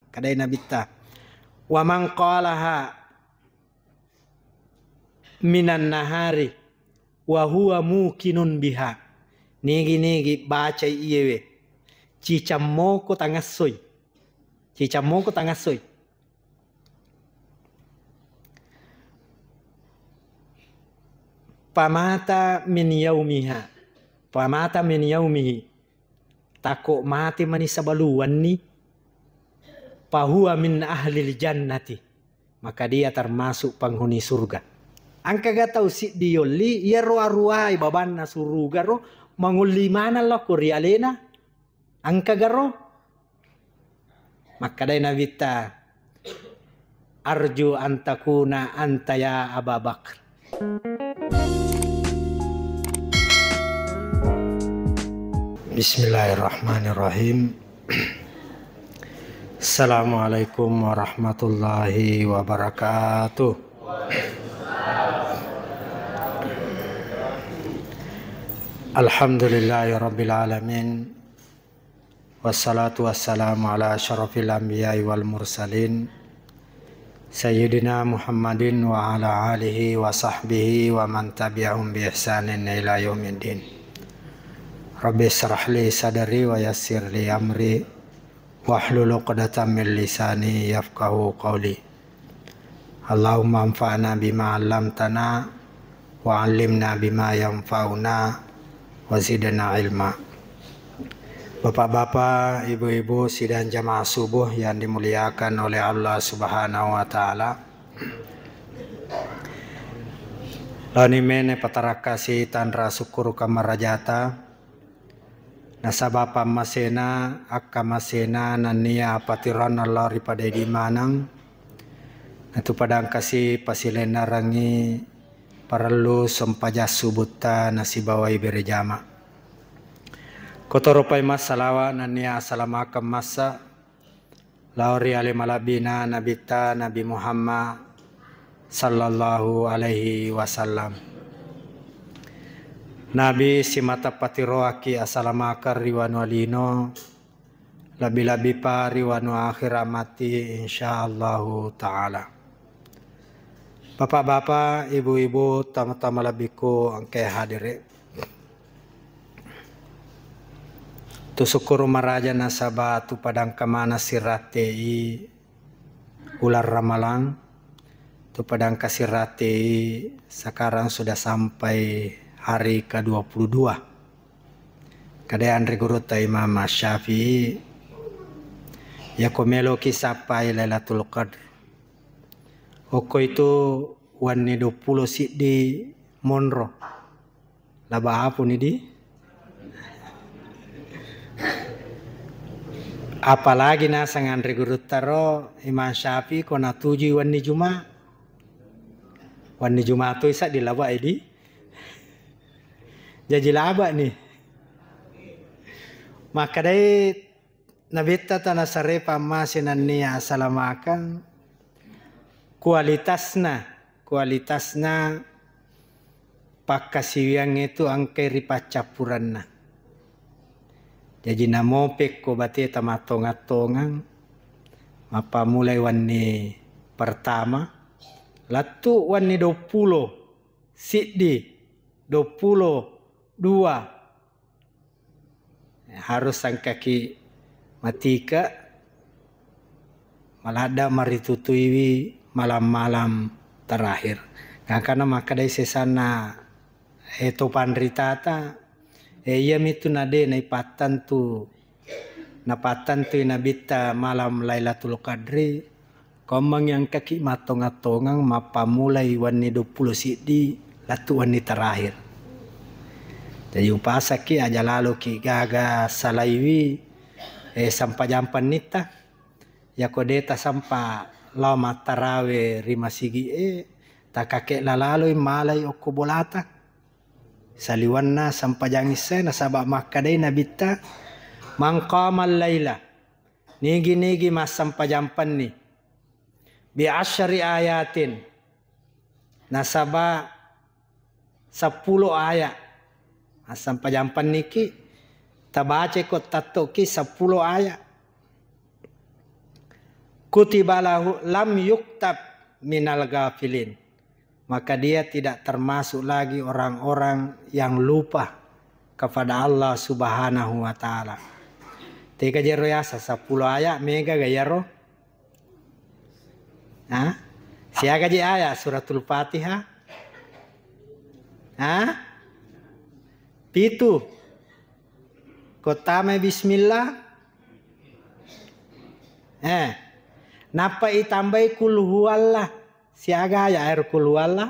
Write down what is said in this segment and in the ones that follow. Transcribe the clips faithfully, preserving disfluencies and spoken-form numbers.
Kadai Nabitta, "Wa man qalaha minan nahari wa huwa muqinun biha." Nigi-nigi bacai iyewe, cicammoko tangassoi. Cicammoko tangassoi. Pamata min yaumiha. Pamata min yaumihi. Tako mate mani sabaluwanni. Fahuwa min ahlil jannati. Maka dia termasuk penghuni surga. Engkaga tau siddi yolli, iyaro aruwai babanna suruga ro, mangolli maneng lao ko ri alena. Engkagaro? Makkedai Nabitta, "Arju antakuna anta ya Aba Bakar." Bismillahirrahmanirrahim. Assalamualaikum warahmatullahi wabarakatuh. Alhamdulillahi rabbil alamin. Wassalatu wassalamu ala asyrafil anbiya'i wal mursalin, Sayyidina Muhammadin wa ala alihi wa sahbihi wa man tabi'ahum bi ihsanin ila yaumiddin. Rabbi israh li sadri wa yassir li amri, wahlul uqdatam min lisani yafqahu qawli. Allahumma anfa'na bima 'allamtana, wa 'allimna bima yanfa'una, wa zidna ilma. Bapak-bapak, ibu-ibu, sidang jamaah subuh yang dimuliakan oleh Allah Subhanahu wa Ta'ala. Laoni mene patarakkasi tanra sukkuruka marajata, nasaba pammasena, akkamasena nennia patiroanna lao ri pada idi maneng, natu padangkasi pasilennerengngi parellu sempajang subutta nasibawai berejama. Kotoropai massalawa nennia asalamakeng massa lao ri ale malebbina Nabitta Nabi Muhammad sallallahu alaihi wasallam. Nabi simata patiroaki asalamakeng ri wanua lino, lebbi-lebbipa ri wanua akhirat matti, insyaallahu ta'ala. Bapak-bapak, ibu-ibu, tama-tama lebbiku engkae hadire. Tu sukkuru maraja nasaba tu padangka maneng sirattei uleng Ramalang, tu padangka sirattei sekarang sudah sampai hari kedua puluh dua. Kada anre gurutta Imam Syafi'i, yako meloki sappai Lailatul Qadr, okko itu wenni duappulo siddi monro. Laba apuni di? Apalagi naseng anre guruttaro Imam Syafi'i ko natujui wenni Juma. Wenni Juma tu isa di laba edi. Jaji laba ni. Makkedai Nabitta tanasare pammase nennia asalamakeng kualitasna, kualitasna pakkasiwiangnge tu engkai ri paccappurenna. Jaji namo pekko bateta mattongang-tongang, mappammulai wenni pertama, lettu wenni duappulo siddi, duappulo dua, harus engkaki matike maladde maritutuiwi malam-malam terakhir. Gangkanna makkedai sesanna, eh, to panritata, eh, iyamitu nade naipattentu, napattentui Nabitta malam Lailatul Qadri, kommengngi engkaki mattongang-tongang mappammulai wenni duappulo siddi lettu wenni terakhir. Jaji upasakki aja laloki gaga salaiwi, eh, sempajang pennitta. Yako de tasempa lao mattarawe ri masigi'e, takake lalaloi malai okko bolata. Saliwenna sempajang issae, nasaba makkedai Nabitta, "Man qamal laila," nigi-nigi massempajang penni, "bi asyri ayatin," nasaba seppulo ayat. Massempajang penniki, tabacai ko tattoki seppulo ayat. Kutiba lahu lam yuktab minal ghafilin. Maka dia tidak termasuk lagi orang-orang yang lupa kepada Allah Subhanahu wa Ta'ala. Tega jero yasa seppulo ayat mega ga yaro? Ha? Siaga je ayat suratul Fatihah? Ha? Pitu. Kotame bismillah. Eh. Nappa itambai kul huwallah. Siaga ayat ero kul huwallah?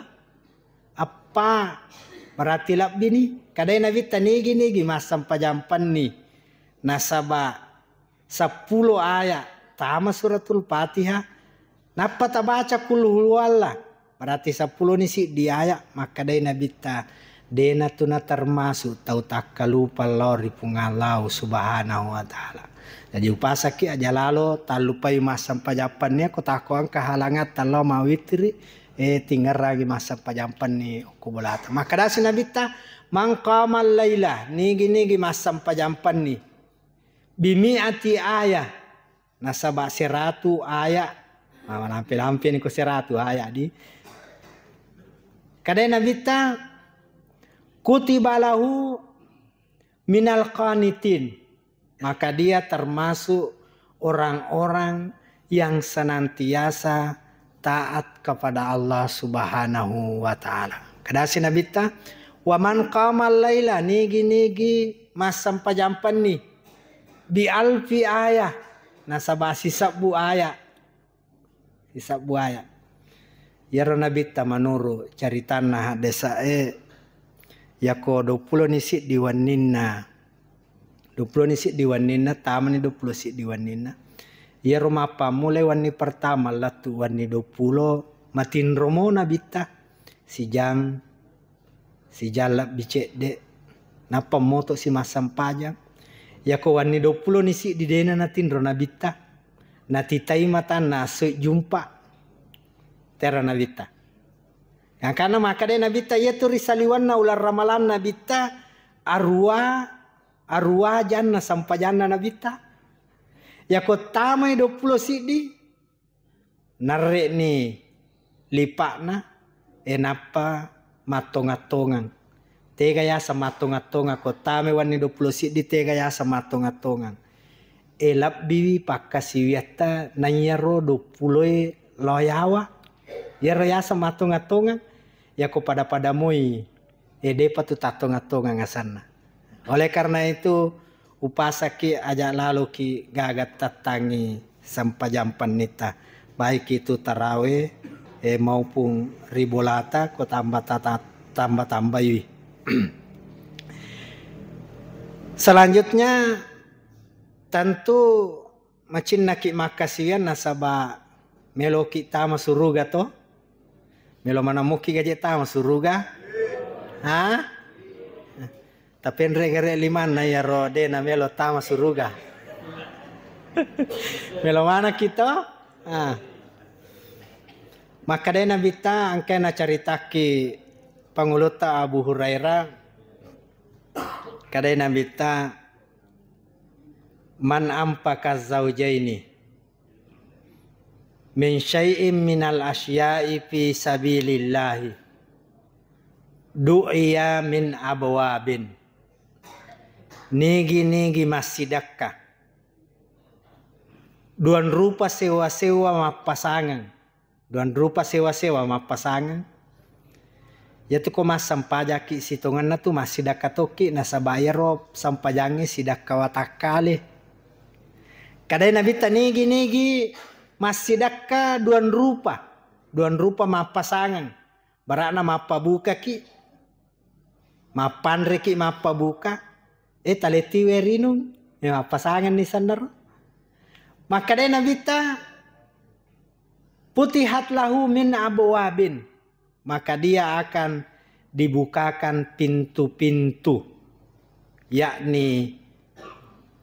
Eppa. Berarti lebbi ni. Kadai Nabitta nigi-nigi massempajampenni. Nasaba seppulo ayat tama suratul Fatihah. Nappa tabaca kul huwallah. Berarti seppulo ni siddi ayat. Makkadai Nabitta, dena tu na termasuk tau takkalupa lao ri Puang Allah Subhanahu wa Ta'ala. Jadi upasaki aja lalo tallupai massempajampenni, ko tako engka halangatta lao mawitri, eh, tingerrangi massempajampenni okko bolata. Makkadasi Nabitta, "Man qamal laila," nigi-nigi massempajampenni, "bimi'ati ayah," nasaba seratu ayat. Ah, malampe-lampe ni ko seratu ayat di. Kadai Nabitta, "Kutiba lahu minal qanitin." Maka dia termasuk orang-orang yang senantiasa taat kepada Allah Subhanahu wa Ta'ala. Kadasi Nabitta, "Wa man qamal laila," nigi-nigi massempajampenni, "bi alfi ayah," nasaba sisebbu ayat. Sisebbu ayat. Iyaro Nabitta menurut caritanna haddesae, yako duappulo ni siddi wenninna, duappulo ni siddi wenninna, tamani duappulo siddi wenninna. Iyaro mappammulai wenni pertama lettu wenni duappulo, matinromo Nabitta, sijang, sijang lebbi cedde, nappa moto si massempajang. Yako wenni duappulo ni siddi dena natinro Nabitta, natitai matanna assoi jumpa tera Nabitta. Angkana makkadai Nabitta, iyatu ri saliwenna uleng Ramalang Nabitta arua, arua janna sempajanna Nabitta. Yako tamai duappulo siddi, narre'ni lipa'na, e, nappa mattongang-tongang. Tega yaseng mattongang-tongang, ko tamai wenni duappulo siddi tega yaseng mattongang-tongang. E, lebbiwi pakkasiwiatta naiyaro duappuloe lao yawa. Iyaro yaseng mattongang-tongang, yako pada-pada moi, e, depa tu tattongang-tongang asenna. Oleh karena itu, upasaki aja laloki gaga tattangi sempajang pennitta, baik itu tarawe, eh, maupun ri bolata ko tamba tata-, tamba-tambaiwi. Selanjutnya, tentu macinnaki makkasiwiang nasaba meloki tama suruga to. Melo maneng muki gaje tama suruga? Ha? Tapenre gare limanna iyaro de na melo tama suruga. Melo maneng kita? Ah. Makkadai Nabitta, engkai nacaritaki pangulutta Abu Hurairah. Kadai Nabitta, "Man ampaka zaujaini min syai'in minal asya'i fi sabilillahi du'iya min abwabin." Nigi-nigi massidakka duang rupa sewa-sewa mappasangeng, duang rupa sewa-sewa mappasangeng. Iyatu ko massempajaki sitongenna tu massidakka tokki nasaba iyaro sempajangnge sidakka watakkale. Kadai Nabitta nigi-nigi massidakka duang rupa, duang rupa mappasangeng. Bara'na mappabukaki, mappanreki mappabuka, eh, talettiwe rinung, eh, mappasangenni sennaro. Makkadai Nabitta, "Futihat lahu min abwabin," maka dia akan dibukakan pintu-pintu, yakni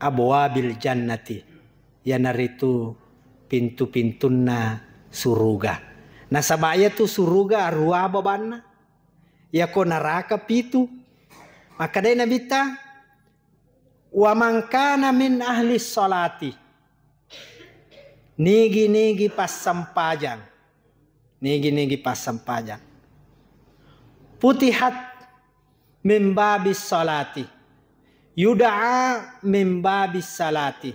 abwabil jannati, iyanaritu pintu-pintunna suruga. Nasaba iyatu suruga arua babanna. Iyako naraka pitu. Makkadai Nabitta, "Wa man kana min ahli sholati," Nigi-nigi passempajang. Nigi-nigi passempajang. Futihat min babis salati. Yud'a min babis salati.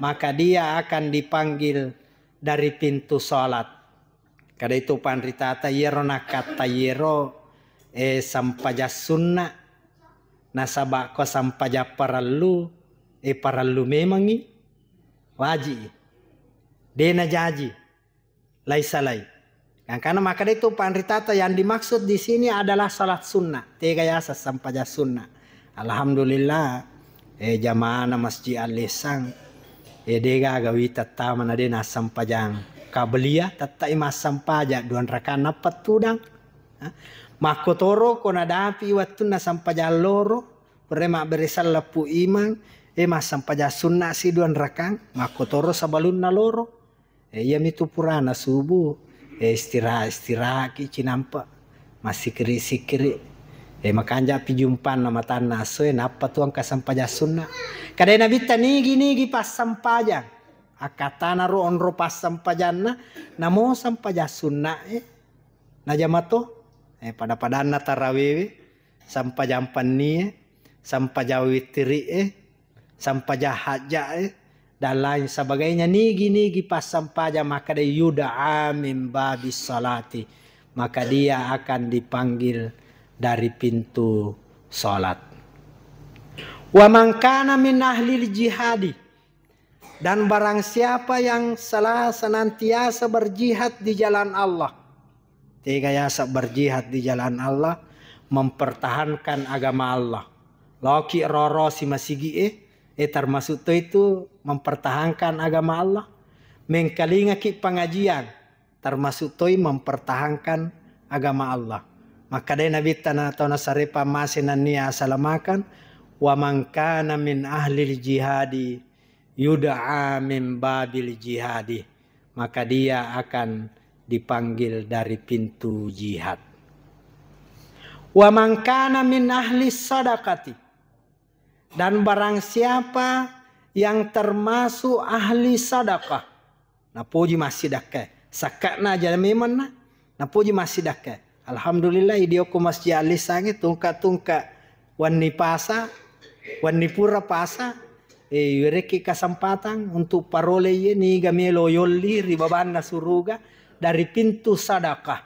Maka dia akan dipanggil dari pintu salat. Kada itu panritata iyaro nakkatta iyaro, eh, sampajang sunna. Nasaba ko sampajang parellu, eh, parellu memangngi. Waji. Dena jaji. Laisa lai. Gangkana makkeda itu panritata yang dimaksud di sini adalah salat sunnah. Tega yaseng sampajang sunnah. Alhamdulillah, eh, jamaana Masjid Al-Ihsan, eh, degaga wita tama na de nassampajang kabelia, tettai massampajang duang rakang nappa tudang. Ha? Makkotoro ko nadapi wettunna sampajang loro, pura mabbere salleppu imang, eh, massampajang sunnah si duang rakang, makkotoro sebelumna loro. Eh, iyamitu purana subuh, eh, istirahat, istirahatki cinampa, massikiri-sikiri. Eh, makanja pi jumpanna matanna esso e, nappa tu engka sampajang sunna. Kadai Nabitta nigi-nigi passempajang. Akkattana ro onro passempajanna, namo sampajang sunna e. Najama to, eh, pada-padanna tarawewe, sampajang pannie, sampajang witiri e, sampajang hajja e, dan lain sebagainya, nigi-nigi passempajang makkeda yud'a min babis salati, maka dia akan dipanggil dari pintu salat. Wa man kana min ahlil jihadi, dan barang siapa yang selalu senantiasa berjihad di jalan Allah. Tega yaseng berjihad di jalan Allah, mempertahankan agama Allah. Laoki roro si masigi e, eh, termasuk to itu mempertahankan agama Allah. Mengkalingaki pengajian, termasuk toi mempertahankan agama Allah. Makkedai Nabitta na tau nasare pammase nennia asalamakan, wa man kana min ahlil jihadi yud'a min babil jihadi, maka dia akan dipanggil dari pintu jihad. Wa man kana min ahli sadaqati, dan barang siapa yang termasuk ahli sadaqah, napoji massidakka, sakka'na aja memanna, napoji massidakka. Alhamdulillah, idi okko Masjid Al-Ihsan e tungka-tungka wenni pasa, wenni pura pasa, eh, iwerekki kesempatan untuk parole iye niga melo yolli ri babanna suruga dari pintu sadaqah.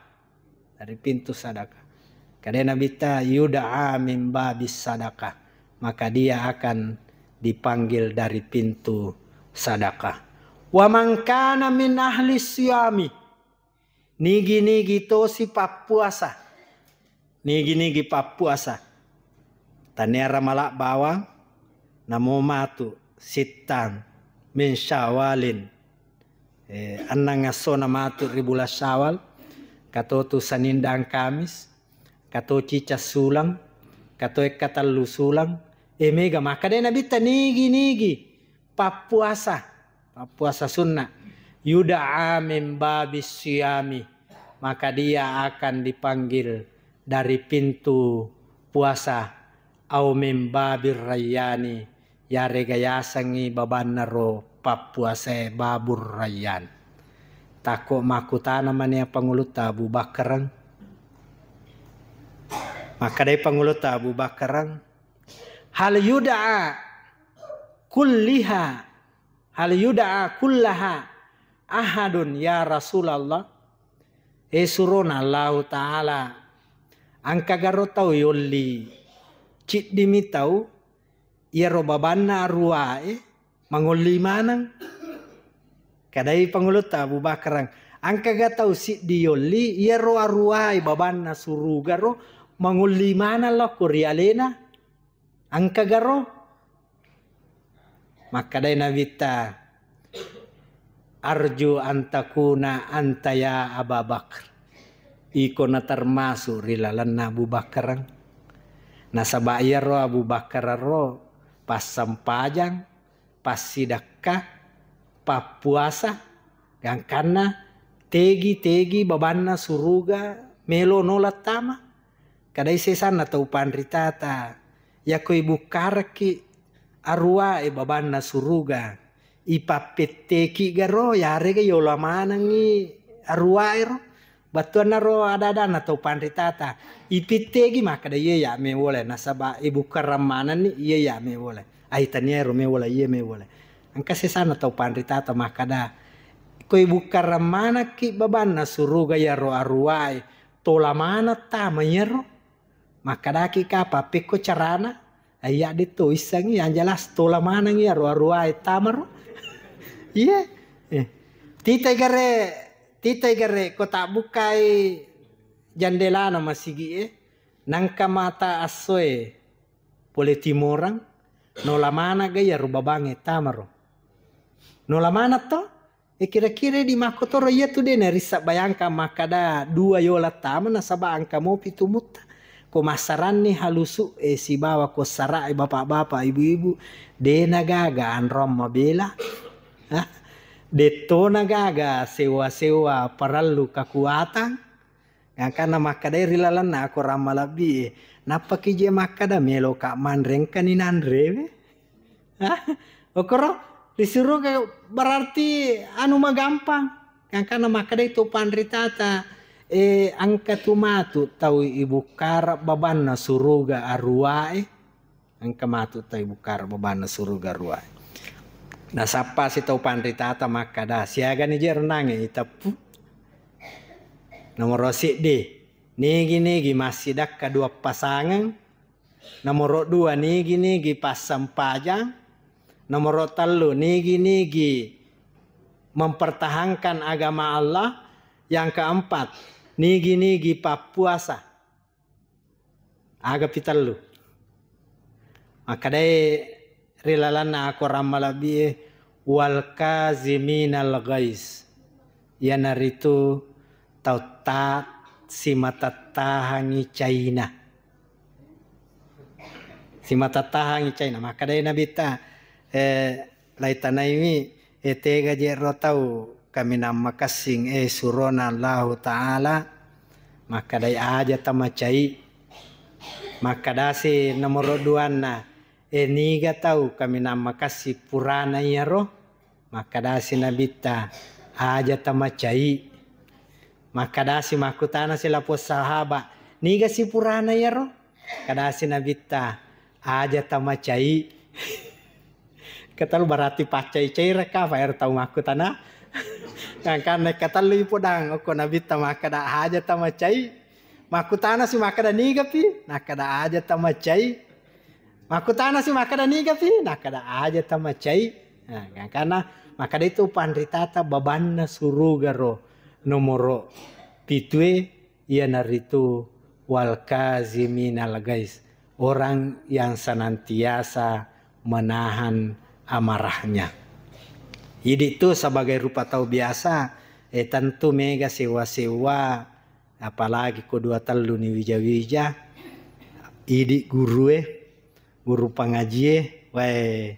Dari pintu sadaqah. Kadai Nabitta yud'a min babis sadaqah. Maka dia akan dipanggil dari pintu sadaqah. Wa man kana min ahli siyami. Nigi-nigi tosi pappuasa. Nigi-nigi pappuasa. Taniara mala bawang, namo matu sittang min syawalin. Eh, ennang essona matu ri bulan Syawal, katotu Senin dan Kamis, kato cica sulang, kato ekka tellu sulang. Eh, mega makkeda Nabitta nigi-nigi pappuasa, pappuasa sunna. Yud'a min babis siyami, maka dia akan dipanggil dari pintu puasa, au min babir rayyani, yarega yasengngi babanna ro pappuasae babur rayyan. Takko makkutana mania Pangulutta Abu Bakkareng. Makkedai Pangulutta Abu Bakkareng, hal yud'a kulliha, hal yud'a kullaha ahadun ya Rasulullah? Eh, surona Allahu Ta'ala, engkagaro tau yolli ciddimi tau, iyaro babanna aruwae mangolli maneng. Kadai Pangulutta Abu Bakkareng, engkaga tau siddi yolli iyaro aruwae babanna surugaro mangolli maneng lokko ri alena? Engkagaro? Makkedai Nabitta, arju antakuna anta ya Aba Bakar. Iko na termasuk ri lalenna Abu Bakar. Nasaba iyaro Abu Bakar ro passempajang, passidakka, pappuasa, gangkanna tegi-tegi babanna suruga melo nola tama. Kadai sesanna tau panritata, yakko ibukkarekki aruwae babanna suruga, ipappetteki garo, yarega yola manengngi aruwae ro. Battuanna ro ada-adanna tau panritata, ipittegi makkada, "Iye ya mewole," nasaba ibukkarang manenni, "Iye ya mewole." Ai tania ero mewole, iye mewole. Engka sesana tau panritata makkada, "Ko ibukkarang manekki babanna suruga iyaro aruwae, tola maneng tama iyaro." Makkadaki kapang, "Pekko carana?" Ayya de to issengngi, yang jelas tola maneng iyaro aruwae tamaro. Iya. Eh. Titai gare, titai gare ko tabbukkai jandelana masigi'e, nangka mata assoe pole timorang, nola maneng ga iyaro babangnge tamaro. Nola maneng to? E, kira-kira di makkotoro iyatu de narissa bayangkan makkada dua yola tama nasaba engka mopi tumutta. Ko massaranni halusu e sibawa ko sara e bapak-bapak, ibu-ibu, de nagaga anroang mabela. Hah? Detto nagaga sewa-sewa parellu kekuatan. Gangkanna makkadai ri lalenna akorang malebbi e, nappaki je makkada, "Meloka manre, engkani nanrewe." Hah? Okoro, ri suruga berarti anu magampang. Gangkanna makkadai to panritata, e, engka tu matu tau ibukkara babanna suruga aruwae. Engka matu tau ibukkara babanna suruga aruwae. Nasappa si tau panritata makkada, "Siagani je renangnge iteppu?" Nomoro siddi, nigi-nigi massidakka dua pasangeng. Nomoro dua, nigi-nigi passempajang. Nomoro tellu, nigi-nigi mempertahankan agama Allah. Yang keempat, nigi-nigi pappuasa. Aga pitellu? Makkadai ri lalenna akorang malebbi e, "Wal kaziminal ghaiz." Iyanaritu tau ta-, simatattahangi caina. Simatattahangi caina. Makkadai Nabitta, eh, Laitanaimi, e, tega je ro tau kaminang makessing, e, surona Allahu Ta'ala, makkadai aja tamacai. Makkadasi nomoro duanna, e, niga tau kaminang makessing purana iyaro? Makkadasi Nabitta, aja tamacai. Makkadasi makkutanasi lapong sahaba, niga si purana iyaro? Kadasi Nabitta, aja tamacai. Ketellu berarti paccai-cai rekka, apa ero tau makkutana. Gangkanna ketellu ipodang, okko Nabitta makkada aja tamacai. Makkutana si makkada nigapi, nakkada aja tamacai. Makkutana si makkada nigapi, nakkada aja tamacai. Nah, gangkanna makkada itu panritata babanna suruga ro nomoro pitue, iyanaritu wal kaziminal ghaiz, orang yang senantiasa menahan amarahnya. Idi tu sebagai rupa tau biasa, eh, tentu mega sewa-sewa, apalagi ko dua tellu ni wija-wija, idi gurue, guru pangajie, wae,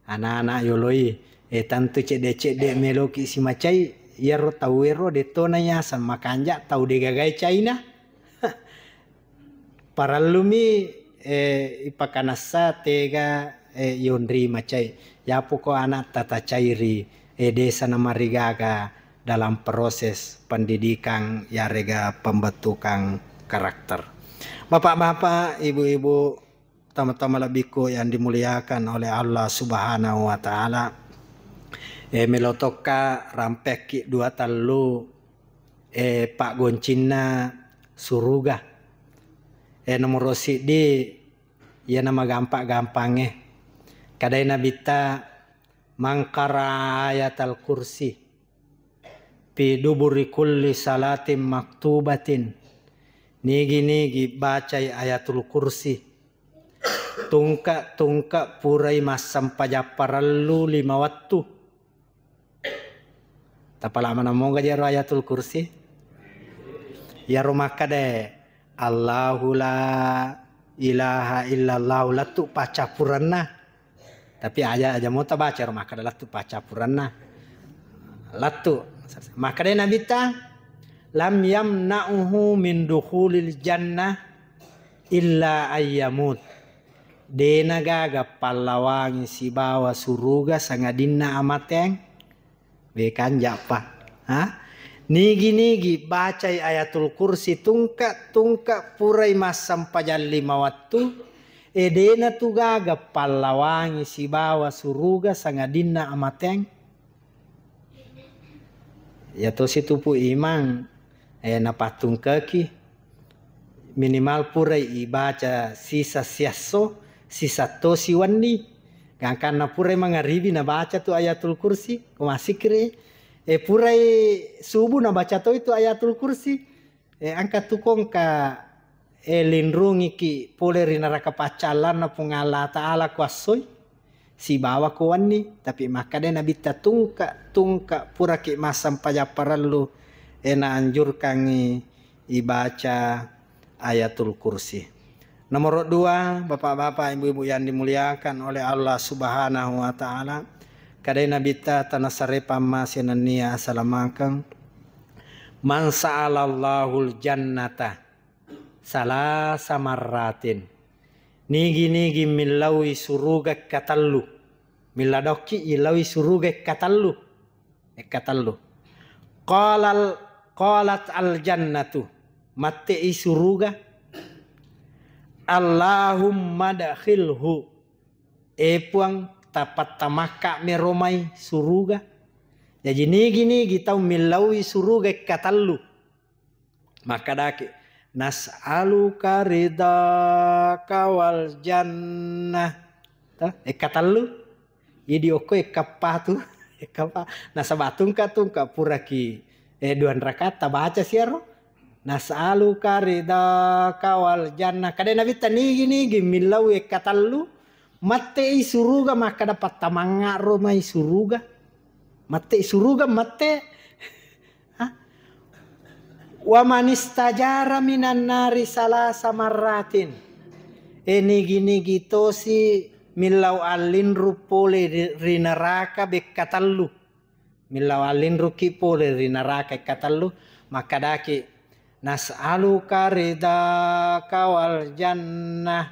Anak-anak yoloi, eh, tentu cedde-cedde meloki simacai, iyaro tauwero dettona yaseng makanja tau degagai caina. Parellumi, eh, ipakanassa tega, eh, yonri macai. Yapoko anak tata cairi, eh, desa namarigaga dalam proses pendidikan yarega pembentukan karakter. Bapak-bapak, ibu-ibu, tama-tama lebbiku yang dimuliakan oleh Allah Subhanahu wa Ta'ala. Eh, melo tokka rampekki dua tellu, eh, paggoncinna suruga. Eh, nomoro siddi, iyana magampa-gampangnge. Kadai Nabitta, "Man qara'a ayatal kursi fi duburi kulli salatin maktubatin." Nigi-nigi bacai Ayatul Kursi. Tungke-tungke purai massempajang parellu lima wettu. Tapalama namoga jaro Ayatul Kursi? Iyaro makkada, "Allahu la ilaha illallah," lettu paccappurenna. Tapi aja, aja mo tabaca ro makkada lettu paccappurenna. Lettu. Makkada Nabitta, "Lam yamna'uhu min dukhulil jannah illa ayyamut." Dena gaga pallawangi sibawa suruga sangadinna amateang. Wekanjappa. Ha? Nigi-nigi bacai Ayatul Kursi tungka-tungka purai massempajang lima wattu, e dena tu gaga pallawangi sibawa suruga sangadinna amateang. Iya tosi tupu imang, eh, napattungkeki. Minimal purai ibaca sisa siasso, sisa tosi wenni. Gangkanna purai mangaribi nabaca tu Ayatul Kursi, ko massikkiri. Eh, purai subuh nabaca toi tu Ayatul Kursi. Eh, engka tu kongka, eh, linrungiki pole ri neraka paccallanna Puang Allah Ta'ala ko assoi, sibawa ko wenni. Tapi makkeda Nabitta tungka-tungka puraki massempajang parellu, eh, naanjurkangngi ibaca Ayatul Kursi. Nomor dua, bapak-bapak, ibu-ibu yang dimuliakan oleh Allah Subhanahu wa Ta'ala, kadai Nabitta tanasare pammase nennia asalamakeng, "Man sa'alallahul jannata salasa marratin." Nigi-nigi millaui suruga katellu. Milla dokki illaui suruga katellu. Ekkatellu. Qalal, qalat al jannatu. Matte'i suruga. Allahumma dakhilhu. E Puang, tapattamakka mero mai suruga. Jaji nigi-nigi tau millaui suruga ekkatellu. Makkadaki, "Nas'aluka ridhaka wal jannah." Toh, ekkatellu. Idi okko ekkappa tu. Ekkappa. Nasaba tungka-tungka puraki, eh, duan rakaat tabaca siaro. "Nas'aluka ridhaka wal jannah." Kadai Nabitta nigi-nigi millau ekkatellu. Matte'i suruga makkada pattamangnga ro mai suruga. Matte'i suruga, matte. Hah? "Wa manistajara minan nari salasa marratin." E nigi-nigi tosi millau allinru pole ri, ri neraka bekka tellu. Millau allinruki pole ri neraka ekka tellu, makkadaki, "Nas'aluka ridhaka wal jannah,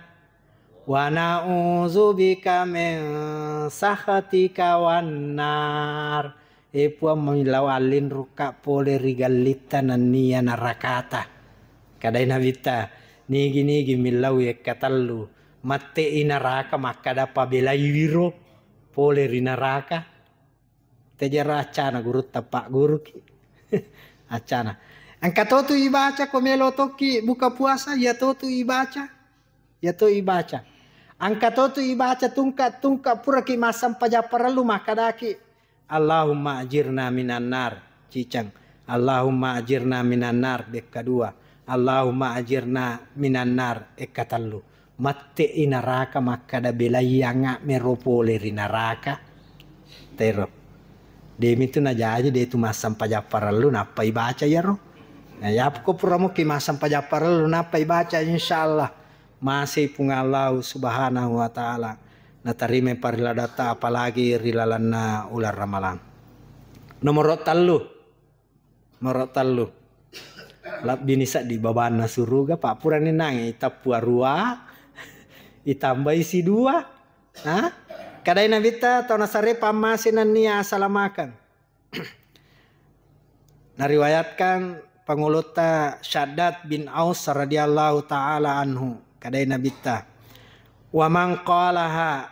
wa na'udzubika min sakhatika wan nar." E Puang, millau allinrukka pole ri gallitta nennia narakata. Kadai Nabitta, nigi-nigi millau ekka tellu, matte'i naraka makkada pabelaiwiro pole ri naraka. Tejero accana gurutta pagguruki. Accana. Engka totu ibaca ko melo tokki buka puasa, iya totu ibaca. Iya to ibaca. Engka totu ibaca tungka-tungka puraki massempajang parellu makkadaki, "Allahumma ajirna minan nar." Ciceng. "Allahumma ajirna minan nar." Bekka dua. "Allahumma ajirna minan nar." Ekka tellu. Matte'i naraka makkada, "Belaiangnga mero pole ri naraka." Tero. Demi tu najaji, de tu massempajang parellu nappa ibaca iyaro. Nah, yapko pura mukki massempajang parellu nappa ibaca, insyaallah masei Puang Allah Subhanahu wa Ta'ala natarima parilladatta, apalagi ri lalenna uleng Ramalang. Nomoro tellu. Maro tellu. Labbini seddi babanna suruga, pa purani nange itappu arua, itambai sidua. Ha? Kadai Nabitta, tau nasare pammase nennia asalamakeng. Nariwayatkan pangulutta Syaddad bin Aus radhiyallahu ta'ala anhu. Kadai Nabitta, "Wa man qalaha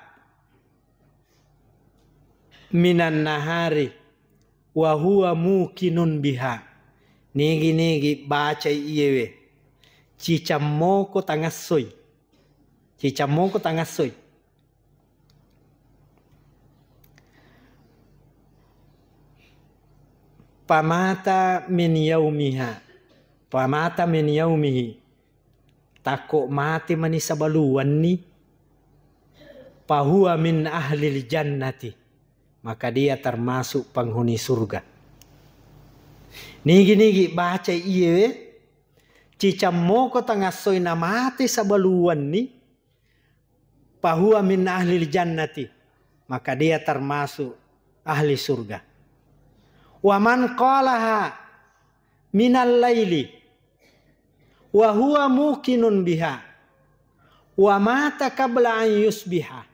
minan nahari wa huwa muqinun biha." Nigi-nigi bacai iyewe, cicammoko tangassoi. Cicammoko tangassoi. Pamata min yaumiha. Pamata min yaumihi. Takko mate mani sabalu wenni, fahuwa min ahlil jannati, maka dia termasuk penghuni surga. Nigi-nigi bacai iyewe, cicammoko tangassoi namate sabalu wenni, fahuwa min ahlil jannati, maka dia termasuk ahli surga. Wa man qalaha minal laili wa huwa muqinun biha, Wa mata qabla an yusbiha.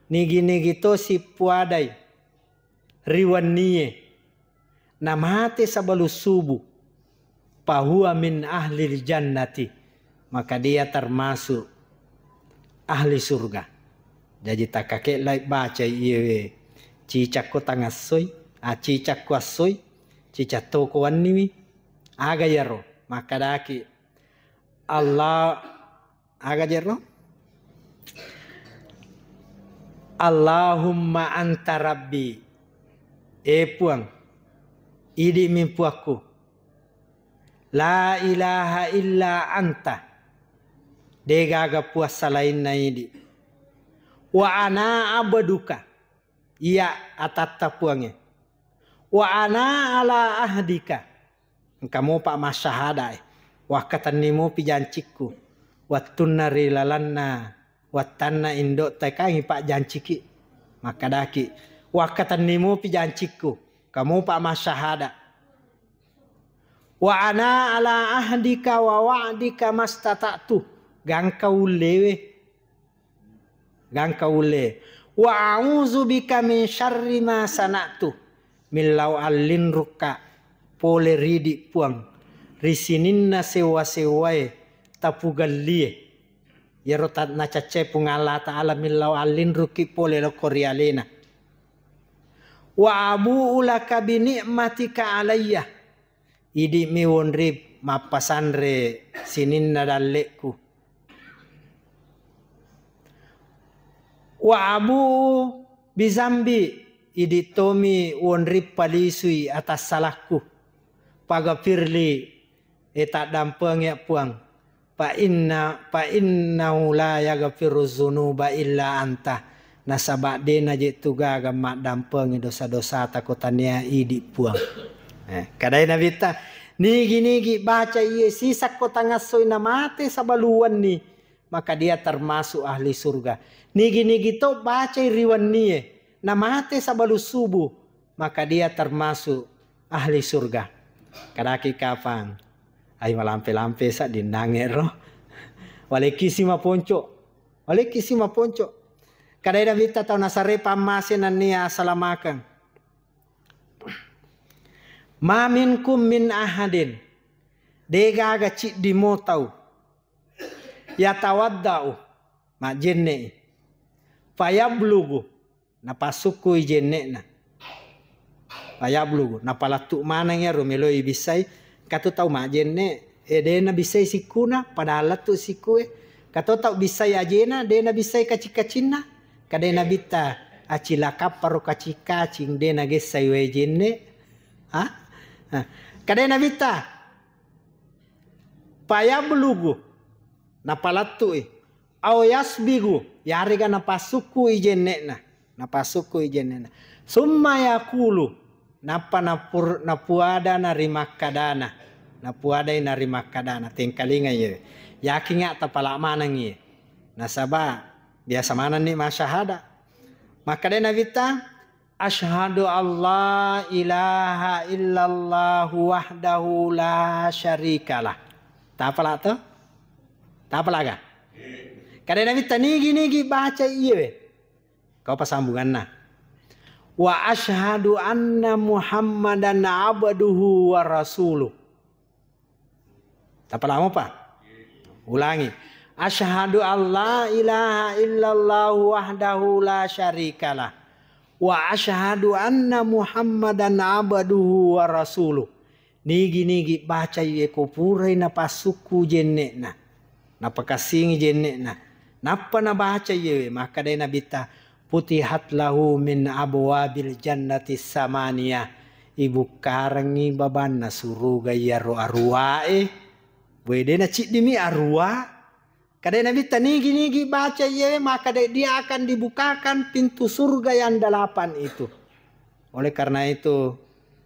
Nigi-nigi to sippuadai ri wennie, namate sabalu subu, fahuwa min ahlil jannati, maka dia termasuk ahli surga. Jaji takkakellai bacai iyewe cicakko tangassoi, a cicakko assoi, cicak toko wenniwi. Aga iyaro? Makkadaki Allah, aga jero? Allahumma anta rabbi. E Puang, idi'mi Puakku. La ilaha illa anta. Degaga puang salainna idi. Wa ana abduka. Iya atatta Puangnge. Wa ana ala ahdika. Engka mopa masyahadae. Wakkatenni mopi jancikku. Wattunna ri lalenna wattanna indo'ta kangi pajjanciki. Makkadaki, wakkatenni mopi jancikku. Engka mopa masyahada. Wa ana ala ahdika wa wa'dika mastata'tu. Gangka ullewe. Gangka ulle. Wa a'udzu bika min syarri ma sana'tu. Millau allinrukka pole ridi Puang ri sininna sewa-sewae tapugallie. Iyaro ta-, nacaccai Puang Allah Ta'ala millau allinrukki pole lokko ri alena. Wa abu'u laka bi ni'matika alayya. Idi'mi wonri mappasanre sininna dalle'ku. Wa abu'u bizambi, idi tomi wonri palisui atassalakku. Pagafirli, e taddampengi Puang. Fa inna, fa innahu la yaghfiru dzunuba illa anta. Nasaba de naje tu gaga maddampengi dosa-dosata ko tania idi Puang. Eh, kadai Nabitta, nigi-nigi baca iye sisakko tangassoi namate sabalu wenni, maka dia termasuk ahli surga. Nigi-nigi to bacai ri wennie, namate sabalu subuh, maka dia termasuk ahli surga. Kadaki kapang, ai malampe-lampe sa dinnange ro. Walekisi maponco. Walekisi maponco. Kadai Nabitta tau nasare pammase nennia asalamakeng. Ma minkum min ahadin. Degaga ciddi mo tau. Yatawaddau. Majjenne. Fayablugu. Napassukkui jenne'na. Fayablugu, napalettu maneng iyaro meloi bissai. Engka to tau majjenne, e, de nabissai sikkuna, padahal lettu sikkue. Engka to tau bissai ajena, de nabissai kacing-kacinna. Kadai Nabitta, acilakapparo kacing-kacing, de nagessai wae jenne. Ha? Ha. Kadai Nabitta, fayablugu, napalettui. Au yasbigu, yarega napassukkui jenne'na. Napassukkui jenne'na. Summa yaqulu, nappa napur-, napuada narimakkadana. Napuadai narimakkadana. Tengkalinga iye. Yakinga tapala maneng iye. Nasaba biasa manenni masyahada. Makkadai Nabitta, "Asyhadu alla ilaha illallah wahdahu la syarikalah." Tapala to? Tapalaga? Kadai Nabitta, nigi-nigi baca iyewe. Kau pasambunganna. "Wa asyhadu anna Muhammadan abduhu wa rasuluh." Tapalamo pa? Ulangi. "Asyhadu alla ilaha illallah wahdahu la syarikalah. Wa asyhadu anna Muhammadan abduhu wa rasuluh." Nigi-nigi bacai e ko purai napassukku jenne'na. Napakassingi jenne'na. Nappa nabaca iyewe, makkadai Nabitta, "Futihat lahu min abwabil jannati samaniyah." Ibukkarengngi babanna suruga iyaro aruwae. Boe de naciddimi aruwa. Kadai Nabitta, nigi-nigi baca iyewe, maka de-, dia akan dibukakan pintu surga yang delapan itu. Oleh karena itu,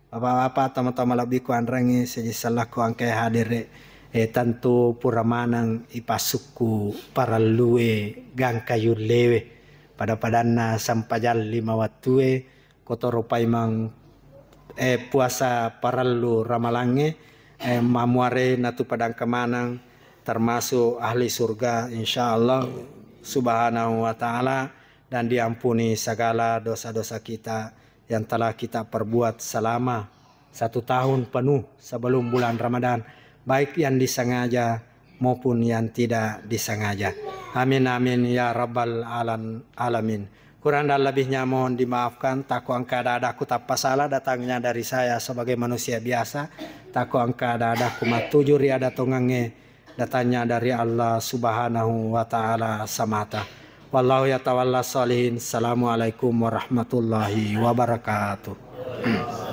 Bapak-bapak, tama-tama lebbiku anrangi seji sellakku angkai hadere, eh, tentu pura maneng ipassukku parellue gangka yullewe. Pada-padanna sempajang lima wattue, kotoro paimeng, eh, puasa parellu ramalangnge, eh, mamuare natu padangka maneng, termasuk ahli surga, insya Allah subhanahu wa ta'ala, dan diampuni segala dosa-dosa kita yang telah kita perbuat selama satu tahun penuh sebelum bulan Ramadan, baik yang disengaja maupun yang tidak disengaja. Amin, amin, ya rabbal alam-, alamin. Kurang dan lebihnya mohon dimaafkan. Tako engka ada-ada ku tappa salah, datangnya dari saya sebagai manusia biasa. Tako engka ada-ada ku matuju ri ada tongangnge, datangnya dari Allah subhanahu wa ta'ala semata. Wallahu yatawalla sholihin. Assalamualaikum warahmatullahi wabarakatuh.